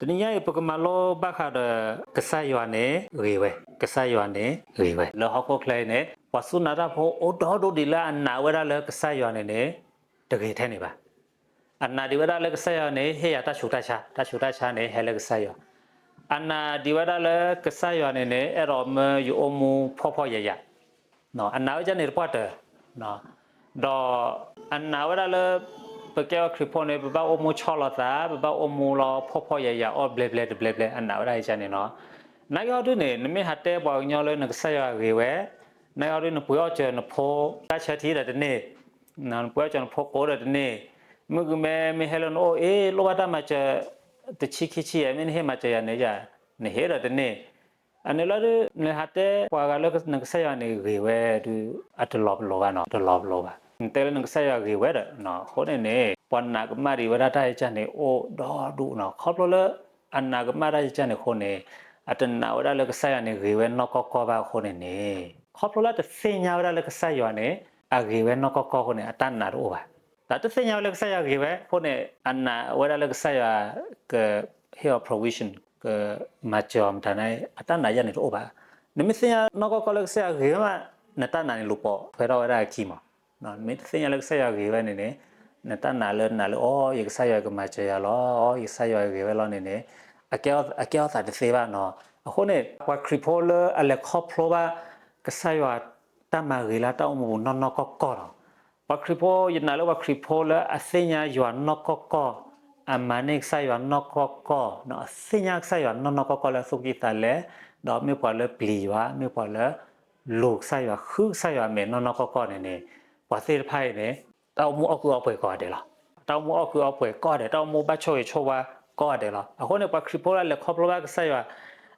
တနံၤညါအံၤ ပကမၤလိဘၣ်ဃးဒီး ကစၢ်ယွၤန့ၣ်ဂ့ၤဝဲ, ကစၢ်ယွၤန့ၣ်ဂ့ၤဝဲ. လၢဟီၣ်ခိၣ်ချၢအံၤန့ၣ် ပှၤစူၢ်နာ်တၢ်ဖိအိၣ်ဒီဒူၣ်ဒံးလၢအနာ်ဝဲဒၣ်လၢကစၢ်ယွၤန့ၣ်န့ၣ် တဂ့ၤထဲန့ၣ်ဘၣ်. အနာ်ဒံးဝဲဒၣ်လၢကစၢ်ယွၤန့ၣ် ဟ့ၣ်ယၤတၢ်ဆူးတၢ်ဆါ, တၢ်ဆူးတၢ်ဆါန့ၣ် ဟဲလၢကစၢ်ယွၤ. အနာ်ဒံးဝဲဒၣ်လၢကစၢ်ယွၤန့ၣ်န့ၣ် အဲၣ်ဒိးမၢယအိၣ်မူဖှီၣ်ဖှီၣ်ယာ်ယာ်, အနာ်ဝဲဒၣ်န့ၣ်တပှၢ်တၢၢ်, ဒီးအနာ်ဝဲဒၣ်လၢ ပကဲပှၤခရံာ်ဖိန့ၣ် ပဘၣ်အိၣ်မူဆီၣ်လီၤသး, ပဘၣ်အိၣ်မူလီၤဖှီၣ်ဖှီၣ်ယာ်ယာ် အီၣ်ဘျဲဘျဲတဘျဲဘျဲ အနာ်ဝဲဒၣ်ယကန့ၣ်နီၤ. နာ်က့ဟီဒုန့ၣ် နမ့ၢ်ဟးတဲပှၤကညီလၢနကစၢ်ယွၤဂ့ၤဝဲ, နာ်က့ဟီဒု နပှ့ၤအီၣ်စၢၤနဖိ တၢ်ဆၢထံဒီးတန့ၢ်, နပှ့ၤအီၣ်စၢၤနဖိကိးဒီးတန့ၢ်, မုၢ်ကမဲမ့ၢ်ဟဲလၢနအိၣ် အ့ၣ် လိၣ်ဘၣ်တၢ်မၤစၢၤ တဆံခံဆံယဲၢ် မ့ၢ်နဟ့ၣ်မၤစၢၤယၤန့ၣ်ယၤ, နဟ့ၣ်ဒီးတန့ၢ်. အန့ၣ်လီၤဒု နဟးတဲပှၤဂၤလၢနကစၢ်ယွၤန့ၣ်ဂ့ၤဝဲဒု အတလီၤပလိာ်ဘၣ်နီၤ, တလီၤပလိာ်ဘၣ်. နတဲလၢနကစၢ်ယွၤဂ့ၤဝဲဒီး အဃိန့ၣ်န့ၣ် ပှၤနာ်ကမၣ်ဒံးဝဲဒၣ်တၢ်အံၤကန့ၣ်အိၣ်ဒီဒူၣ်နီၤ. ခီဖျိလၢအနာ်ကမၣ်တၢ်အံၤကန့ၣ်အဃိန့ၣ် အတနာ်ဝဲဒၣ်လၢကစၢ်ယွၤန့ၣ်ဂ့ၤဝဲနီၢ်ကီၢ်ကီၢ်ဘၣ်အဃိန့ၣ်န့ၣ် ခီဖျိလၢတသ့ၣ်ညါဝဲဒၣ်လၢကစၢ်ယွၤန့ၣ် အဂ့ၤဝဲနီၢ်ကီၢ်ကီၢ်အဃိန့ၣ် အတၢ်နာ်တအိၣ်ဘၣ်. တၢ်တသ့ၣ်ညါဝဲလၢကစၢ်ယွၤဂ့ၤဝဲအဃိန့ၣ် အနာ်ဝဲဒၣ်လၢကစၢ်ယွၤကဟ့ၣ်အီၤ provision ကမၤစၢၤအီၤမတၤန့ၣ် အတၢ်နာ်ယၤန့ၣ်တအိၣ်ဘၣ်. နမ့ၢ်သ့ၣ်ညါနီၢ်ကီၢ်ကီၢ်လၢကစၢ်ယွၤဂ့ၤဝဲမး နတၢ်နာ်န့ၣ်လူၤပိာ်ထွဲထီၣ်ဝဲဒၣ်အခံမး. နမ့ၢ်တသ့ၣ်ညါလၢကစၢ်ယွၤဂ့ၤဝဲန့ၣ်န့ၣ် နတၢ်နာ်လၢနနာ်လၢ အိ ယကစၢ်ယွၤကမၤစၢၤယၤလီၤ, အိ ယကစၢ်ယွၤဂ့ၤဝဲလီၤန့ၣ်န့ၣ် အကဲအီၣ်သးတသ့ဘၣ်နီၤ. အဃိန့ၣ် ပှၤခရံာ်ဖိလၢအလဲၤခီဖျိဘၣ် ကစၢ်ယွၤတၢ်မၤဂ့ၤလၢတၢ်အိၣ်မူပူၤနီၢ်နီၢ်ကီၢ်ကီၢ်နီၤ. ပှၤခရံာ်ဖိ ယနာ်လၢပှၤခရံာ်ဖိလၢအသ့ၣ်ညါယွၤနီၢ်ကီၢ်ကီၢ်, အမၤန့ၢ်ကစၢ်ယွၤနီၢ်ကီၢ်ကီၢ်, အသ့ၣ်ညါကစၢ်ယွၤနီၢ်နီၢ်ကီၢ်ကီၢ်လၢအသူၣ်ကံၢ်သးလဲ, ဒီးမ့ၢ်ပှၤလၢပျံၤယွၤ, မ့ၢ်ပှၤလၢ လူၤကစၢ်ယွၤ ဃုကစၢ်ယွၤမဲာ်နီၢ်နီၢ်ကီၢ်ကီၢ်န့ၣ်န့ၣ် ပှၤသ့ၣ်တဖၣ်အံၤန့ၣ် တၢ်အိၣ်မူအီၣ်ကုၢ်အီပှဲၤကိးဂၤဒဲးလီၤ. တၢ်အိၣ်မူအီၣ်ကုၢ်အီပှဲၤကိးဂၤဒဲး, တၢ်အိၣ်မူဘၣ်ဆိၣ်ဂ့ၤဆိၣ်ဝါကိးဂၤဒဲးလီၤ. အဃိန့ၣ် ပှၤခရံာ်ဖိလၢအလဲၤခီဖျိဘၣ်ကစၢ်ယွၤ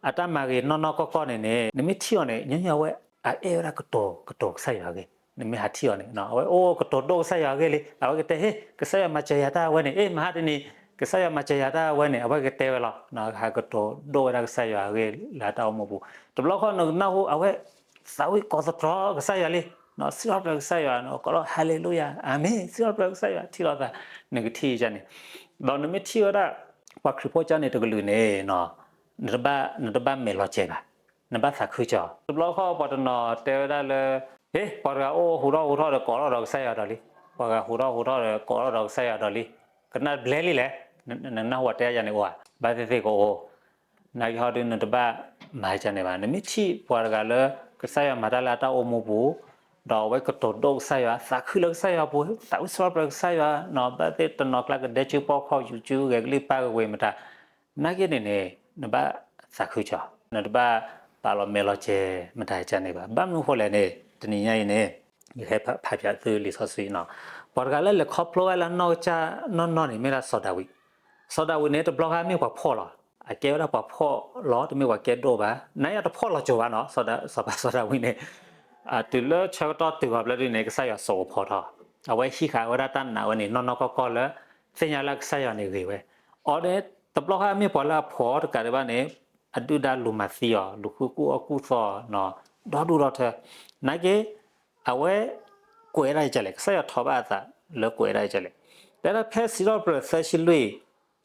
အတၢ်မၤဂ့ၤနီၢ်နီၢ်ကီၢ်ကီၢ်န့ၣ်န့ၣ် နမ့ၢ်ထံၣ်အီၤန့ၣ် ညီညီအဝဲ အအဲၣ်ဝဲဒၣ်ကတိၤ ကတိၤကစၢ်ယွၤအဂ့ၢ်, နမ့ၢ်ဟးထံၣ်အီၤန့ၣ် အဝဲအိၣ်ကတိၤဒိၣ်ကစၢ်ယွၤအဂ့ၢ်လံ, အဝဲကတဲ ဟ့ၣ် ကစၢ်ယွၤမၤစၢၤယၤတၢ်အဝဲန့ၣ်, အ့ၣ် မဟါတနံၤ ကစၢ်ယွၤမၤစၢၤယၤတၢ်အဝဲန့ၣ်, အဝဲကတဲဝဲလီၤ. ဟးကတိၤဒိၣ်ဝဲဒၣ်ကစၢ်ယွၤအဂ့ၢ်လၢတၢ်အိၣ်မူပူၤ, တဘျီဃီနကနၢ်ဟူ အဝဲ သးဝံၣ်ကိးသတြီၤကစၢ်ယွၤလံ, စံးထီၣ်ပတြၢၤကစၢ်ယွၤ, ကိးလီၤ ဟၤလ့လူယၤ အၤမ့ၣ်, စံးထီၣ်ပတြၢၤကစၢ်ယွၤ, ထံၣ်လိာ်သး, နကထံၣ်အံၤန့ၣ်, ဒီးနမ့ၢ်ထံၣ်ဝဲဒၣ် ပှၤခရံာ်ဖိကၠါန့ၣ်တကလုာ်န့ၣ် နတဘၣ်မဲာ်လီၤကဲၤဘၣ်, နဘၣ်သးခုကၠီၤ. တဘျီဃီပှၤတနီၤတဲဝဲဒၣ်လၢ ဟ့ၣ် ပှၤတဂၤအိၣ်ဟူးထီၣ်ဟူးထီၣ်ဒီးကိးထီၣ်ဒီးကစၢ်ယွၤဒီးလံ, ပှၤဂၤဟူးထီၣ်ဟူးထီၣ်ဒီးကိးထီၣ်ဒီးကစၢ်ယွၤဒီးလံ, ကနၣ်ဘျဲလံလဲၣ်, နနၢ်ဟူပှၤတဲယၤန့ၣ်အိၣ်ဧါ, ဘၣ်သ့ၣ်သ့ၣ်ကအိၣ်, နာ်က့ဟီဒု နတဘၣ်မၤကန့ၣ်ဘၣ်. နမ့ၢ်ထံၣ်ပှၤတဂၤလၢ ကစၢ်ယွၤမၤတၢ်လၢအတၢ်အိၣ်မူပူၤ, ဒီးအဝဲကတိၤဒိၣ်ကစၢ်ယွၤ, သးခုလၢကစၢ်ယွၤပူၤ, သးဝံၣ်စံးထီၣ်ပတြၢၤကစၢ်ယွၤ, ဘၣ်သ့ၣ်တနီၤကျါကဒဲကၠူပီၣ်ခီၣ် ယူၤကၠူ ဂဲၤကလံၣ်ပၢ်ကဝ့ၤမတၤ နာ်က့န့ၣ်န့ၣ် နဘၣ်သးခုကၠီၤ, နတဘၣ်ပာ်လီၤမဲာ်လီၤကဲၤမတၤကန့ၣ်ဘၣ်. ဘၣ်မနုၤဃိလဲၣ်န့ၣ် တနံၤညါအံၤန့ၣ် ယဟဲဖးဖျါသုလံာ်စီဆှံနီၤ, ပှၤတဂၤလၢလဲၤခီဖျိဝဲလၢအနီၢ်ကစၢ်နီၢ်နီၢ်န့ၣ် မ့ၢ်ဒၣ်စီၤဒၤဝံး. စီၤဒၤဝံးန့ၣ် တဘျီဃီမ့ၢ်ပှၤဖှီၣ်လီၤ. အကဲဝဲဒၣ်ပှၤဖှီၣ်လီၤ, တမ့ၢ်ပှၤကဲဒိၣ်ဘၣ်. နာ်က့တဖှီၣ်လီၤစိၤဘၣ်နီၤ, စီၤဒၤဝံးန့ၣ် တုၤလၢဆၢကတီၢ်တုၤဃီၤဘျၢဒုန့ၣ် ကစၢ်ယွၤစိာ်ကဖီထီၣ်, အဝဲဟံးဃာ်ဝဲဒၣ်တၢ်နာ်ဝဲန့ၣ် နီၢ်နီၢ်ကီၢ်ကီၢ်လၢ သ့ၣ်ညါလၢကစၢ်ယွၤန့ၣ်ဂ့ၤဝဲ. အီၤန့ၣ် တဘျီဃီမ့ၢ်ပှၤလၢအဖှီၣ်တကးဒံးဘၣ်န့ၣ် အဒုၣ်ဒါလူၤမၤသံအီၤ, လူၤဃုကူၣ်အီၣ်ကူၣ်သီနီၤ, ဒီဒူၣ်ဒီထၢ. နာ်က့ အဝဲကွဲးဒၣ်ယကလဲၣ်, ကစၢ်ယွၤထိးဘၣ်အသးလၢကွဲးဒၣ်ယကလဲၣ်. တဲဒၣ်ဖဲစံးထီၣ်ပတြၢၤသၢဆံလွံၢ်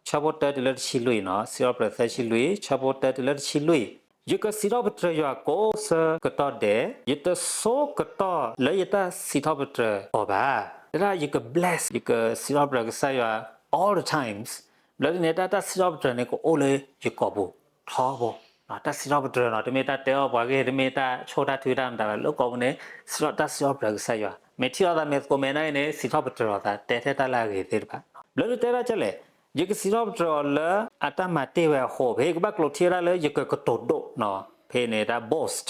ဆၢဖိတၢတုၤလၢတဆံလွံၢ်နီၤ, စံးထီၣ်ပတြၢၤသၢဆံလွံၢ် ဆၢဖိတၢတုၤလၢတဆံလွံၢ်, ယကစံးထီၣ်ပတြၢၤယွၤကိးဆၢကတီၢ်ဒဲး, ယတဆိကတီၢ်လၢယတၢ်စံးထီၣ်ပတြၢၤအီၤဘၣ်. တဲဒၣ်ယက bless, ယကစံးထီၣ်ပတြၢၤကစၢ်ယွၤ all the times. ဘျၢဒုန့ၣ် တၢ်တၢ်စံးထီၣ်ပတြၢၤန့ၣ် ကအိၣ်လၢယကိာ်ပူၤထီဘိ. တၢ်စံးထီၣ်ပတြၢၤနီၤ, တမ့ၢ်တၢ်တဲအီၣ်ပှၤဂ့ၢ်, တမ့ၢ်တၢ်ဆိၣ်တၢ်ထုတၢ်မတၤဘၣ်, လၢကိာ်ပူၤန့ၣ် စံးထီၣ်တၢ်စံးထီၣ်ပတြၢၤကစၢ်ယွၤ. မ့ၢ်ထံၣ်လိာ်သးမဲာ်သကိးမဲာ်နၢ်အံၤန့ၣ် စံးထီၣ်ပတြၢၤလိာ်သး တဲထဲတၢ်လၢအဂ့ၤသ့ၣ်တဖၣ်. ဘျၢဒုတဲဒၣ်ကလဲၣ်, ယကစံးထီၣ်ပတြၢၤအီၤလၢအတၢ်မၤတ့ၢ်ဝဲအဃိ, ဖဲကဘၣ်ကျိးထံဝဲဒၣ်လၢယကကတိၤဒိၣ်နီၤ, ဖဲန့ၣ်တၢ် boast,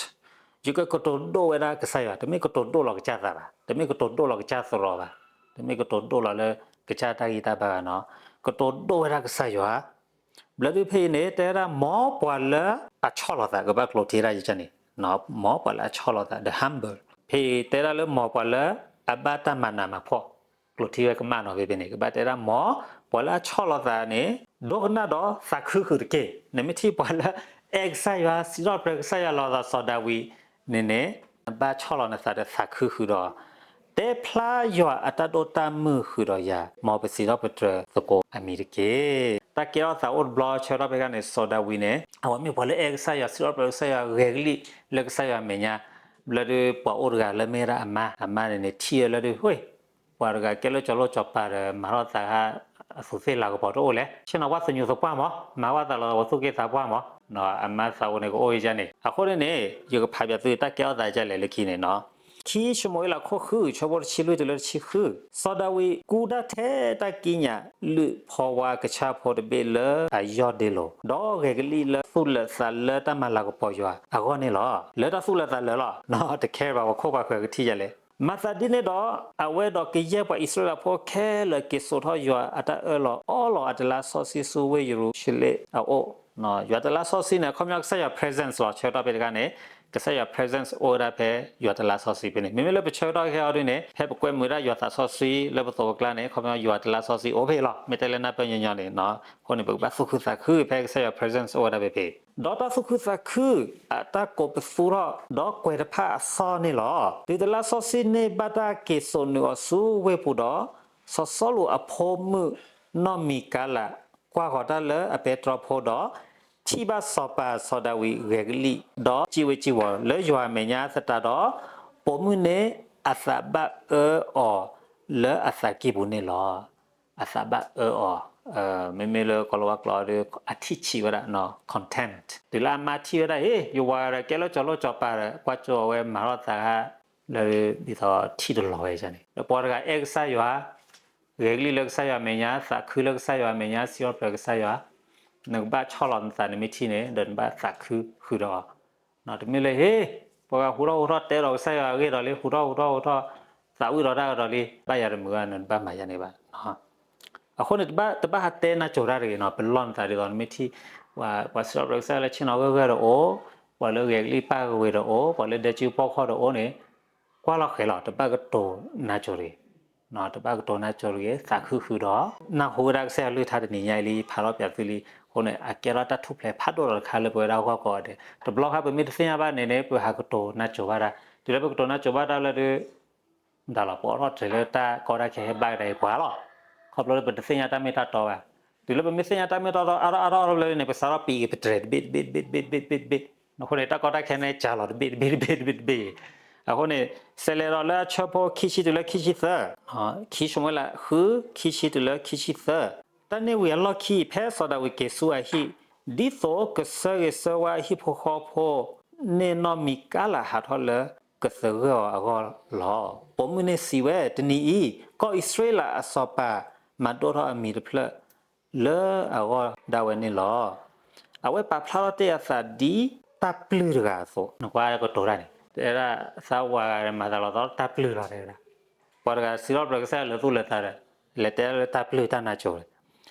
ယကကတိၤဒိၣ်ဝဲဒၣ်ကစၢ်ယွၤ, တမ့ၢ်ကတိၤဒိၣ်လီၤကစၢ်သးဘၣ်, တမ့ၢ်ကတိၤဒိၣ်လီၤကစၢ်သရိာ်ဘၣ်, တမ့ၢ်ကတိၤဒိၣ်လီၤလၢကစၢ်တၢ်ဂံၢ်တၢ်ဘါဘၣ်နီၤ, ကတိၤဒိၣ်ဝဲဒၣ်ကစၢ်ယွၤ. ဘျၢဒုဖဲအံၤန့ၣ် တဲဝဲဒၣ်မ်ပှၤလၢအဆီၣ်လီၤသး, ကဘၣ်ကျိးထံဝဲဒၣ်ယကန့ၣ်, မ်ပှၤလၢအဆီၣ်လီၤသး, the humble. ဖဲအံၤတဲဒၣ်လၢမ်ပှၤလၢအဘၣ်တၢ်မၤနးမၤဖှီၣ်, ကျိးထံဝဲကမၣ်နီၤ, ဖဲဖဲန့ၣ် ကဘၣ်တဲဒၣ်မ်ပှၤလၢအဆီၣ်လီၤသးန့ၣ် ဒိကနၣ်ဒီးသးခုဃုာ်တက့ၢ်. နမ့ၢ်ထံၣ်ပှၤလၢအအဲၣ်ကစၢ်ယွၤ, စံးထီၣ်ပတြၢၤကစၢ်ယွၤလီၤသးစီၤဒၤဝံးန့ၣ်န့ၣ်, နဘၣ်ဆီၣ်လီၤနသးဒီးသးခုဃုာ်ဒီး တဲဖျါယွၤအတၢ်ဒိၣ်တၢ်မုၢ်ဃုာ်ဒီးယၤ, မ်ပစံးထီၣ်ပတြၢၤသကိးအမံၤတက့ၢ်. တၢ်ကဲထီၣ်သးအိၣ်တဘျီ ဆၢကတီၢ်ဖဲတခါန့ၣ် စီၤဒၤဝံးန့ၣ် အဝဲမ့ၢ်ပှၤလၢအဲၣ်ကစၢ်ယွၤ စံးထီၣ်ပတြၢၤကစၢ်ယွၤ ဂဲၤကလံၣ်လၢကစၢ်ယွၤမဲာ်ညါ လၢဒုးပှၤအိၣ်တဂၤလၢမ့ၢ်ဝဲဒၣ်အမါ, အမါန့ၣ်န့ၣ် ထံၣ်ဝဲလၢဒုး ဝ့ၢ် ပှၤတဂၤကဲလၢကၠီၤလိၣ်ကၠီၤပၤဒီး မၤထီၣ်သး အသူးသ့ၣ်လၤကပီၤတအိၣ်လဲၣ်, ဆ့ၣ်နီၤပှၢ်သညူးသပှၢ်မး, မၤဝဲသးလီၤသးပှၢ်သူၣ်က့သးပှၢ်မး, အမါသးအိၣ်န့ၣ်ကအိၣ်အံၤန့ၣ်, အဃိန့ၣ်န့ၣ် ယကဖးပၠးသုတၢ်ကဲထီၣ်သးဒ်လဲၣ်လၢခံန့ၣ်နီၤ. ခံၡမူၤအ့လးခိၣ်ဃု ဆၢဖိတဆံလွံၢ်တုၤလၢတဆံဃု, စီၤဒၤဝံးကူတၢ်ထဲတၢ်ကံးညာ် လုၢ်ဖီဝါကဆၣ်ဖိတဘ့ၣ်လၢအယီၢ်ဒ့လိၤ, ဒီးဂဲၤကလံၣ်လၢသူၣ်လၢာ်သးလၢတၢ်မၤလၤကပီၤယွၤအဂီၢ်န့ၣ်လီၤ. လၢတၢ်သူၣ်လၢာ်သးလၢာ်လီၤ, တခဲဘၣ် ပှၤခိၣ်ပှၤဃၢၤကထံၣ်ယၤလဲၣ်. မၤသးဒ်န့ၣ်ဒီး အဝဲဒီးကယဲၢ်ပှၤအံၣ်စရ့လးဖိခဲလၢာ် က့ၤစိာ်ထီၣ်ယွၤအတၢ်အၢၣ်လီၤအီလီၤအတလါစီဆှံဆူဝ့ၢ်ယရူၤၡလ့ၣ်အအိၣ်, ယွၤတလါစီဆှံန့ၣ် အခီပညီကစၢ်ယွၤ presence လီၤ, ဆၢကတီၢ်ဖဲတခါန့ၣ် ကစၢ်ယွၤ presence အိၣ်ဝဲဒၣ်ဖဲယွၤတလါစီဆှံဖဲန့ၣ်, မ့မ့ၢ်လၢပဆၢကတီၢ်ခဲအံၤဒ်န့ၣ် ဖဲပကွဲမုာ်ဒၣ်ယွၤသးစီဆှံလၢပသိးပကျါန့ၣ် အခီပညီယွၤတလါစီဆှံအိၣ်ဖဲအံၤလီၤ, မ့ၢ်တဲလၢနၢ်ပၢၢ်ညီညီန့ၣ်, အဃိန့ၣ် ပကဘၣ်သူၣ်ခုသးခုဖဲကစၢ်ယွၤ presence အိၣ်ဝဲဒၣ်ဖဲဖဲ ဒီးတၢ်သူၣ်ခုသးခု အတၢ်ကိးပသူထီၣ် ဒီးကွဲၤတဖၣ်အသီၣ်န့ၣ်လီၤ. တုၤတလါစီဆှံန့ၢ်ဘၣ်တၢ်က့ၤစိာ်နုာ်အီၤဆူဝ့ၢ်ပူၤဒီး, စီၤစီလူးအဖိမုၣ်နီၢ်မံကၤလး ကွၢ်ဃီၤတၢ်လၢအပဲတြီဖိဒီး, ထံၣ်ဘၣ်စီၤပၤစီၤဒၤဝံးဂဲၤကလံၣ်, ဒီးစံးဝဲစံးဝီၤလၢယွၤအမဲာ်ညါသတးဒီး, ပိာ်မုၣ်န့ၣ်အသးဘၣ်အၢအီၤလၢအသးကံၢ်ပူၤန့ၣ်လီၤ. အသးဘၣ်အၢအီၤ, မ့မ့ၢ်လၢကိၤလၤဝါကျိာ်ဒီး အထံၣ်ဆံးဝဲဒၣ် content, တုၤလၢအမါထံၣ်ဝဲဒၣ် ဟ့ၣ် ယဝၤဒီးကဲလၢကၠီၤလိၣ်ကၠီၤပၤဒီး ကွၢ်ကၠီၤဝဲမၤထီၣ်သး လၢဒ်သိးထံၣ်တလီၤဝဲန့ၣ်, ဒီးပှၤတဂၤအဲၣ်ကစၢ်ယွၤ, ဂဲၤကလံၣ်လၢကစၢ်ယွၤအမဲာ်ညါ, သးခုလၢကစၢ်ယွၤအမဲာ်ညါ, စံးထီၣ်ပတြၢၤကစၢ်ယွၤ, နကဘၣ်ဆီၣ်လီၤနသး နမ့ၢ်ထံၣ်န့ၣ် ဒီးနဘၣ်သးခုဃုာ်ဒီး တမ့ၢ်လၢ ဟ့ၣ် ပှၤဂၤဟူးထီၣ်ဟူးထီၣ်တဲဒီးကစၢ်ယွၤအဂ့ၢ်ဒီးလံ, ဟူးထီၣ်ဟူးထီၣ်ဟူးထီၣ် သးဝံၣ်ဒီးတၢ်ကဒီးလံ, ဘၣ်ယၤတမုာ်ဘၣ် နတဘၣ်မၤယၤန့ၣ်ဘၣ်. အဃိန့ၣ် တဘၣ်ဟးတဲနၢ်စိၤတၢ်တဂ့ၤနီၤ, ပလီၢ်နသးဒ်သိး နမ့ၢ်ထံၣ် ပှၤစံးထီၣ်ပတြၢၤကစၢ်ယွၤလၢဆ့ၣ်နီၤဂၢၢ်ဂၢၢ်တအိၣ်, ပှၤလၢဂဲၤကလံၣ်ပၢ်ကဝ့ၤတအိၣ်, ပှၤလၢဒဲကုပီၢ်ခီၣ်တအိၣ်န့ၣ်, ကွၢ်လီၤဃဲၤလီၤ, တဘၣ်ကတိၤနၢ်စိၤတဂ့ၤ တဘၣ်ကတိၤနၢ်စိၤတဂ့ၤ, သးခုဃုာ်ဒီး နၢ်ဟူဝဲဒၣ်ကစၢ်ယွၤအကလုၢ်ကထါတနံၤညါအံၤလံ, ဖးထီၣ်ပၠးသုလံ, အဃိန့ၣ် အကဲထီၣ်တၢ်ထူၣ်ဖျဲးဖးဒိၣ်ဒီးတခါလၢပဝဲဒၣ်ဂီၢ်ကိးဂၤဒဲး, တဘျီခါ ပမ့ၢ်တသ့ၣ်ညါဘၣ်န့ၣ်န့ၣ် ပဟးကတိၤနၢ်စိၤဘၣ်တၢ်, တုၤလၢပကတိၤနၢ်စိၤဘၣ်တၢ်လၢဒုး ဒၣ်လီၤ ပအိးထီၣ်တြဲၤလၢတၢ်ကီတၢ်ခဲဟဲဘၣ်ကဒါအံၤပှၤလီၤ, ခီဖျိလၢပတသ့ၣ်ညါတၢ်မ့ၢ်တၢ်တီဘၣ်, တုၤလၢပမ့ၢ်သ့ၣ်ညါတၢ်မ့ၢ်တၢ်တီအါထီၣ်အါထီၣ်အါထီၣ်လၢန့ၣ် ပစးထီၣ်ပံးက့ၤပတြဲၤတဘ့ၣ်တဘ့ၣ်တဘ့ၣ်တဘ့ၣ်တဘ့ၣ်တဘ့ၣ်တဘ့ၣ်, အဃိန့ၣ် တၢ်ကီတၢ်ခဲန့ၣ် စှၤလီၤတဘ့ၣ်တဘ့ၣ်တဘ့ၣ်တဘ့ၣ်တဘ့ၣ်, အဃိန့ၣ် စဲးလဲၤဒီးလၢအဆၢဖိခံဆံတုၤလၢခံဆံသၢ, ခံၡမူၤအ့လး ဃု ခံဆံတုၤလၢခံဆံသၢ, တၢ်န့ၢ်ဝံၤအလီၢ်ခံ ဖဲစီၤဒၤဝံးက့ၤဆူအဟံၣ်, ဒ်သိးကဆၢဂ့ၤဆၢဝါအဟံၣ်ဖိဃီဖိန့ၣ်နီၢ်မံကၤလးဟးထီၣ်လၢကသဂၢၢ်အီၤအဂီၢ်လီၤ. ပိာ်မုၣ်န့ၣ်စံးဝဲ, တနံၤအံၤ ကီၢ်အံၣ်စရ့လးအစီၤပၤ မၤဒိၣ်ထီၣ်အမံၤတဖျၢၣ်လၢအဂီၢ်ဒၣ်ဝဲန့ၣ်လီၤ. အဝဲပာ်ဖျါထီၣ်တ့ၢ်အသးဒ်တၢ်ပျုၢ်တဂၤအသိး, နကွၢ်ကတိၤတၢ်န့ၣ် တဲဒၣ်သးဝၤဂၤမၤသးလီၤသီတၢ်ပျုၢ်လီၤတဲဝဲဒၣ်, ပှၤတဂၤစံးထီၣ်ပတြၢၤကစၢ်ယွၤလၢသူၣ်လၢသးဒီး လဲၤတဲလၢတၢ်ပျုၢ်တၢ်နၢ်စိၤ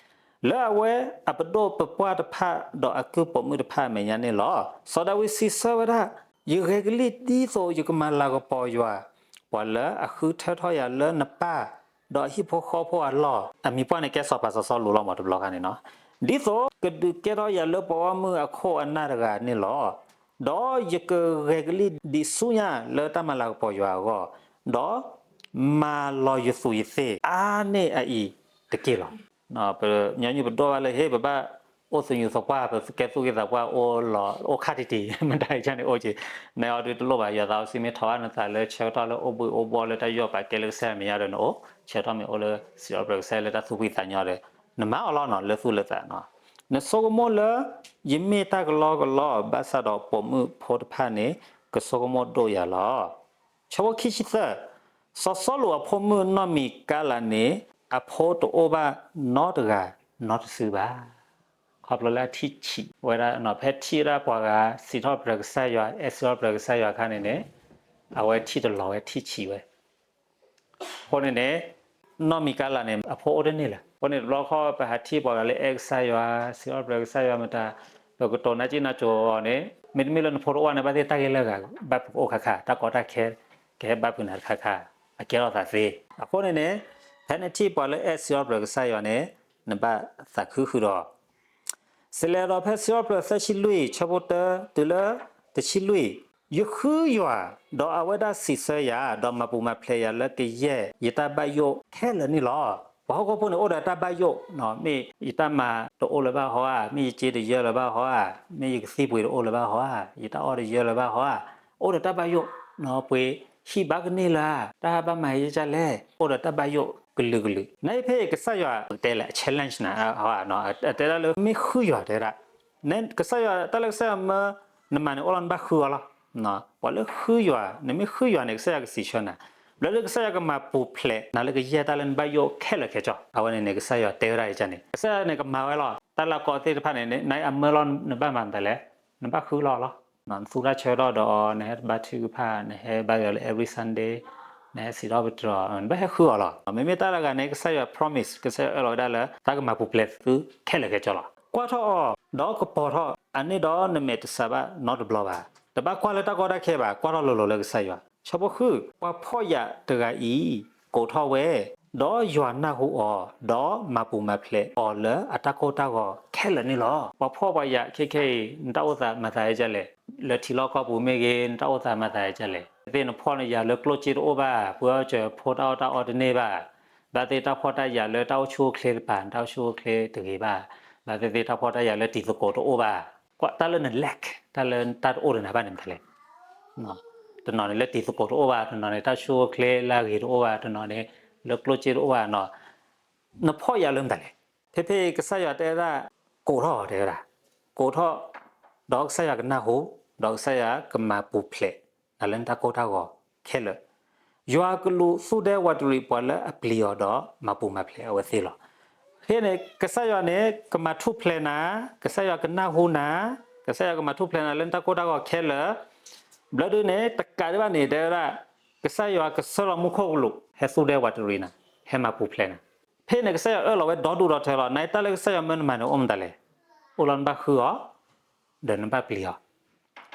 လၢအဝဲအပဒိၣ်ပပှၢ်တဖၣ်ဒီးအကုၢ်ပိာ်မုၣ်တဖၣ်အမဲာ်ညါန့ၣ်လီၤ. စီၤဒၤဝံးစံးဆၢဝဲဒၣ်, ယဂဲၤကလံၣ်ဒ်သိးယကမၤလၤကပီၤယွၤ, ပှၤလၢအဃုထၢထီၣ်ယၤလၢနပၢ်ဒီးအဟံၣ်ဖိဃီဖိအလီၢ်, အမံၤပှၢ်န့ၣ် ကဲစီၤပၤစီၤစီလူးလီၤမးတဘျီခါန့ၣ်နီၤ, ဒ်သိးကဒုးကဲထီၣ်ယၤလၢပှၤဂီၢ်မုၢ်အခိၣ်အနၢ်တဂၤန့ၣ်လီၤ. ဒီးယကဂဲၤကလံၣ်ဒံးဆူညါလၢတၢ်မၤလၤကပီၤယွၤအဂီၢ်, ဒီးမၤလီၤယသူးယသ့ၣ်အါန့ၢ်အအံၤတက့ၢ်လီၤ. ပညီနုၢ်ပဒိၣ်ဘၣ်လၢ ဟ့ၣ် ပဘၣ်အိၣ်သညူးသပှၢ် ပကဲသူၣ်က့သးပှၢ်အိၣ်လီၤ အိၣ်ခါတံၢ်တံၢ် မတၤအံၤန့ၣ်အိၣ်က့ၤ, နအီၤဒုးတလိၣ်ဘၣ် ယွၤသးစီဆှံမ့ၢ်ထီၣ်ဘၣ်နသးလၢဆၢကတီၢ်လၢအိၣ်ဘှံးအိၣ်ဘှီၣ်လၢတၢ်ယီၣ်ပာ်ကဲလၢကစၢ်ယွၤမဲာ်ညါဒီးနအိၣ်, ဆၢကတီၢ်မ့ၢ်အိၣ်လၢစံးထီၣ်ပတြၢၤကစၢ်ယွၤလၢတၢ်သူၣ်ဖှံသးညီဒီး နမၤအီၤလီၤနီၤ လၢသူၣ်လၢသးနီၤ, နဆိကမိၣ်လၢ ယမ့ၢ်တၢ်ကလီကလီ ဘၣ်ဆၣ်ဒီးပိာ်မုၣ်ဖိတဖၣ်န့ၣ် ကဆိကမိၣ်ဒိၣ်ယၤလီၤ. ဆၢဖိခံဆံသၢ, စီၤစီလူးအဖိမုၣ်နီၢ်မံၤကါလးန့ၣ် အဖိတအိၣ်ဘၣ်နီတဂၤနီတစုဘၣ်. ခီဖျိလၢအထံၣ်ဆံးဝဲဒၣ်နီၤ ဖဲထံၣ်ဝဲဒၣ်ပှၤဂၤ စံးထီၣ်ပတြၢၤကစၢ်ယွၤ အဲၣ်စံးထီၣ်ပတြၢၤကစၢ်ယွၤအခါန့ၣ်န့ၣ် အဝဲထံၣ်တလီၤဝဲထံၣ်ဆံးဝဲ အဃိန့ၣ်န့ၣ် နီၢ်မံၤကါလးန့ၣ် အဖိအိၣ်တန့ၢ်လၢၤ. အဃိန့ၣ်တဘျီဃီ ပဟးထံၣ်ပှၤဂၤလၢအဲၣ်ကစၢ်ယွၤ စံးထီၣ်ပတြၢၤကစၢ်ယွၤမတၤ ပကတိၤနါစံၣ်နါစိၤအီၤန့ၣ် မ့တမ့ၢ်လၢနဖိတအိၣ်န့ၣ် ဘၣ်သ့ၣ်တၢ်ဂ့ၢ်လၢအဂၤ ဘၣ်ဖုးကအိၣ်ခါခါ တၢ်ကီတၢ်ခဲ ကဟဲဘၣ်ဖုးနၤတခါခါ အကဲထီၣ်သးသ့. အဃိန့ၣ်န့ၣ် ဖဲနထံၣ်ပှၤလၢအဲၣ်စံးထီၣ်ပတြၢၤကစၢ်ယွၤန့ၣ် နဘၣ်သးခုဃုာ်ဒီး စလဲၤဒီးဖဲစံးထီၣ်ပတြၢၤသၢဆံလွံၢ် ဆၢဖိတၢတုၤလၢ တဆံလွံၢ်, ယဃုယွၤ, ဒီးအဝဲဒၣ်စံးဆၢယၤ, ဒီးမၤပူၤမၤဖျဲးယၤလၢကယဲၢ်ယတၢ်ဘၣ်ယိၣ်ခဲလၢာ်န့ၣ်လီၤ. ပှၤဟီၣ်ခိၣ်ဖိန့ၣ် အိၣ်ဒီးတၢ်ဘၣ်ယိၣ်, မ့ၢ်ယတၢ်မၤတအိၣ်လၢၤဘၣ်ဟီဧါ, မ့ၢ်ယစ့တယၢလၢၤဘၣ်ဟီဧါ, မ့ၢ်ယကသံၣ်ပှ့ၤတအိၣ်လၢၤဘၣ်ဟီဧါ, ယတၢ်အီၣ်တယၢလၢၤဘၣ်ဟီဧါ, အိၣ်ဒီးတၢ်ဘၣ်ယိၣ်, ပှ့ၤဟံၣ်ဘၣ်ကန့ၢ်လၢၤဧါ, တၢ်ဘၣ်မၤဟဲကလဲၣ်, အိၣ်ဒီးတၢ်ဘၣ်ယိၣ်ကလုာ်ကလုာ်. နဖဲကစၢ်ယွၤတဲလၢအ challenge နၤ, တဲဒၣ်လၢမ့ၢ်ဃုယွၤတဲဒၣ်, ကစၢ်ယွၤ တၢ်လၢကစၢ်ယွၤမၢနမၤန့ၣ် အိၣ်လီၤနဘၣ်ဃုအီၤလီၤ. ပှၤလၢဃုယွၤ, နမ့ၢ်ဃုယွၤန့ၣ် ကစၢ်ယွၤကစံးဆၢနၤ, ဘျီဒုးကစၢ်ယွၤကမၤပူၤဖျဲးနၤလၢကယဲၢ်တၢ်လၢနဘၣ်ယိၣ်ခဲလၢာ်ခဲဆ့. အဝဲန့ၣ်န့ၣ် ကစၢ်ယွၤတဲဝဲဒၣ်အံၤန့ၣ် ကစၢ်ယွၤန့ၣ်ကမၤဝဲလီၤ. တၢ်လၢအကီသ့ၣ်တဖၣ်န့ၣ် နအမၢလီၤနဘၣ်မၤမတၤလဲၣ်, နဘၣ်ဃုလီၤလီၤ. နသူတၢ်ဆၢထီၣ်ဒီးအီၤ, နဟဲဘါထုကဖၣ်, နဟဲဘါယွၤလၢ every Sunday, နဟဲစံးထီၣ်ပတြၢၤ, နဘၣ်ဟဲဃုအီၤလီၤ. မ့မ့ၢ်တၢ်လၢအဂၤန့ၣ် ကစၢ်ယွၤ promise, ကစၢ်ယွၤအၢၣ်လီၤဝဲဒၣ်လၢ တၢ်ကမၤပူၤဖျဲးသုခဲလၢာ်ခဲဆ့လီၤ. ကွၢ်ထီၣ်အီၤ, ဒီးကပီၤထီၣ်, အန့ၣ်ဒီးနမဲာ်တစးဘၣ်နီတဘျီဘၣ်. တဘၣ်ကွၢ်လၢတၢ်ကီတၢ်ခဲဘၣ်, ကွၢ်ထီၣ်လိၤလိၤလၢကစၢ်ယွၤ. ဆၢဖိဃု, ပှၤဖှီၣ်ယာ်တဂၤအံၤ ကိးထီၣ်ဝဲ, ဒီးယွၤနၢ်ဟူအီၤ, ဒီးမၤပူၤမၤဖျဲးအီၤလၢအတၢ်ကိၢ်တၢ်ဂီၤခဲလၢာ်န့ၣ်လီၤ. ပှၤဖှီၣ်ပှၤယာ်ခဲခဲအံၤ နတၢ်အိၣ်သးမၤသးဒ်လဲၣ်, လၢထံလီၢ်ကီၢ်ပူၤမ့ၢ်ဂ့ၤ, နတၢ်အိၣ်သးမၤသးဒ်လဲၣ်. သ့ၣ်နဖှီၣ်နယာ်လၢကျိၣ်စ့တအိၣ်ဘၣ်, ပှၤစၢၤဖိတၢ်အီၣ်တၢ်အီတန့ၢ်ဘၣ်. ဘၣ်သ့ၣ်တၢ်ဖှီၣ်တၢ်ယာ်လၢတၢ်အိၣ်ဆူၣ်အိၣ်ချ့တပၤ, တၢ်အိၣ်ဆူၣ်အိၣ်ချ့တဂ့ၤဘၣ်. ဘၣ်သ့ၣ်သ့ၣ်တၢ်ဖှီၣ်တၢ်ယာ်လၢတံၤသကိးတအိၣ်ဘၣ်. ကွၢ်တၢ်လၢန lack, တၢ်လၢတၢ်တအိၣ်ဒီးနၤဘၣ်န့ၣ်မတၤလဲၣ်. တနီၤန့ၣ်လၢတံၤသကိးတအိၣ်ဘၣ်, တနီၤန့ၣ်တၢ်ဆူၣ်အိၣ်ချ့လၢအဂ့ၤတအိၣ်ဘၣ်, တနီၤန့ၣ်လၢကျိၣ်စ့တအိၣ်ဘၣ်နီၤ. နဖှီၣ်ယာ်လၢမတၤလဲၣ်. ဖဲဖဲကစၢ်ယွၤတဲဝဲဒၣ်, ကိးထီၣ်တဲဝဲဒၣ်, ကိးထီၣ်, ဒီးကစၢ်ယွၤကနၢ်ဟူ, ဒီးကစၢ်ယွၤကမၤပူၤဖျဲးနၤလၢနတၢ်ကိၢ်တၢ်ဂီၤခဲလၢာ်. ယွၤကလူးသူၣ်ဒဲဝးတရံးပှၤလၢအပျံၤအီၤဒီးမၤပူၤမၤဖျဲးအဝဲသ့ၣ်လီၤ. ဖဲန့ၣ် ကစၢ်ယွၤန့ၣ် ကမၤထူၣ်ဖျဲးနၤ, ကစၢ်ယွၤကနၢ်ဟူနၤ, ကစၢ်ယွၤကမၤထူၣ်ဖျဲးနၤလၢနတၢ်ကိၢ်တၢ်ဂီၤခဲလၢာ်. ဘျီဒုန့ၣ် တကးဒံးဘၣ်န့ၣ် တဲဝဲဒၣ်, ကစၢ်ယွၤကဆှၢလီၤမူခိၣ်ကလူး ဟဲသူၣ်ဒဲဝးတရံးနၤ, ဟဲမၤပူၤဖျဲးနၤ. ဖဲန့ၣ် ကစၢ်ယွၤအၢၣ်လီၤဝဲဒီဒူၣ်ဒီထၢလီၤ. နတၢ်လၢကစၢ်ယွၤမၢနမၤန့ၣ် အိၣ်မတၤလဲၣ်. အိၣ်လီၤနဘၣ်ဃုအီၤ, ဒီးနဘၣ်ပျံၤအီၤ.